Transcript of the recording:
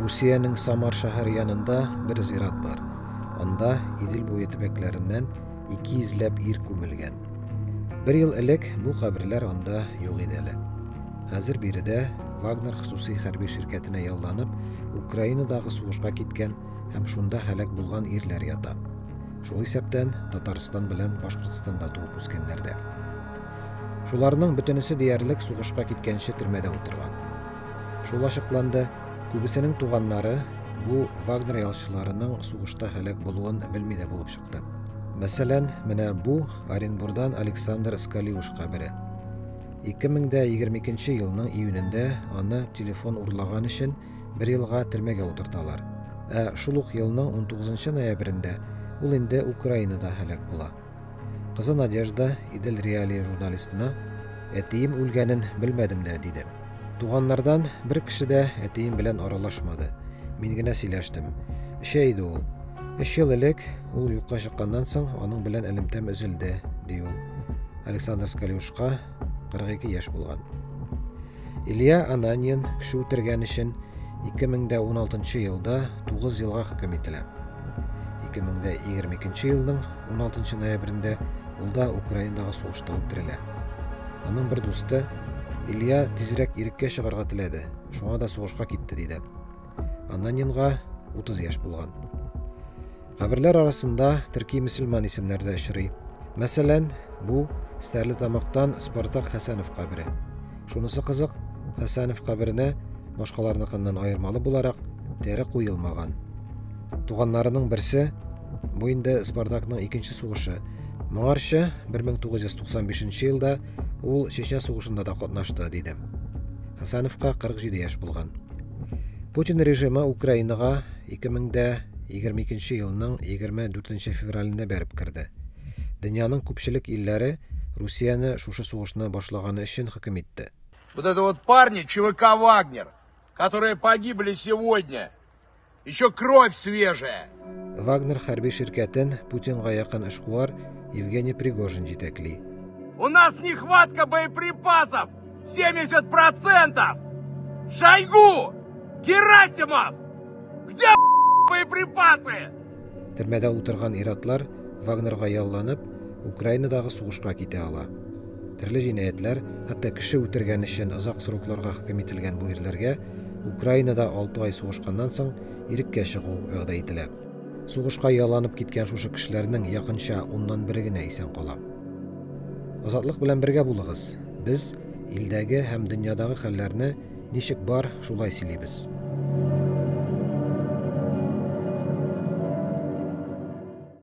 Русиянең Самар шәһәре янында бер зират бар. Анда Идел буе төбәкләреннән 200 ләп ир күмелгән. Бер ел элек бу каберләр анда юк иде әле. Хәзер биредә Вагнер хосусый хәрби ширкәтенә ялланып, Украинадагы сугышка киткән һәм шунда һәлак булган ирләр ята. Шул исәптән Татарстан белән Башкортстанда туып үскәннәр дә. Шуларның бөтенесе диярлек сугышка киткәнче төрмәдә утырган. Шул ачыкланды, күбесенең туганнары бу Вагнер ялчыларының сугышта һәлак булуын белми дә булып чыкты. Мәсәлән, менә бу Оренбурдан Александр Скалиуш кабере. 2022 елның июнендә аны телефон урлаган өчен бер елга төрмәгә утырталар. Ә шул ук елның 19 ноябрендә ул инде Украинада һәлак була. Кызы Надежда Идел Реалии журналистына әтием үлгәнен белмәдем дә, диде. Туганнардан бер кеше дә әтием белән аралашмады. Мин генә сөйләштем. Эчә иде ул. Өч ел элек ул юкка чыкканнан соң аның белән элемтәм өзелде, ди ул. Александр Скалюшка 42 яшь булган. Илья Ананьин кеше үтергән өчен 2016 елда 9 елга хөкем ителә. 2022 елның 16 ноябрендә ул да Украинадагы сугышта үтерелә. Аның бер дусты Илья тизрәк иреккә чыгарга теләде, шуңа да сугышка китте, диде. Ананьинга 30 яшь булган. Каберләр арасында төрки мөселман исемнәре дә очрый. Мәсәлән, бу Стәрлетамактан Спартак Хәсәнов кабере. Шунысы кызык, Хәсәнов каберенә башкаларныкыннан аермалы буларак тәре куелмаган. Туганнарының берсе, бу инде Спартакның икенче сугышы. Моңарчы 1995 елда ул Чечня сугышында да катнашты, диде. Хәсәновка 47 яшь булган. Путин режимы Украинага 2022 елның 24 февралендә бәреп керде. Дөньяның күпчелек илләре Русияне шушы сугышны башлаганы өчен хөкем итте. Вот это вот парни ЧВК «Вагнер», которые погибли сегодня. Еще кровь свежая. Вагнер хәрби ширкәтен Путинга якын эшкуар Евгений Пригожин җитәкли. У нас нехватка боеприпасов 70%! Шойгу! Герасимов! Где боеприпасы? Төрмәдә утырган иратлар Вагнерга ялланып, Украинадагы сугышка китә ала. Төрле җинаятьләр, хәтта кеше үтергән өчен озак срокларга хөкем ителгән бу ирләргә Украинада 6 ай сугышканнан соң иреккә чыгу вәгъдә ителә. Сугышка ялланып киткән шушы кешеләрнең якынча уннан бере генә исән кала. Азатлык белән бергә булыгыз. Без илдәге һәм дөньядагы хәлләрне ничек бар, шулай сөйлибез.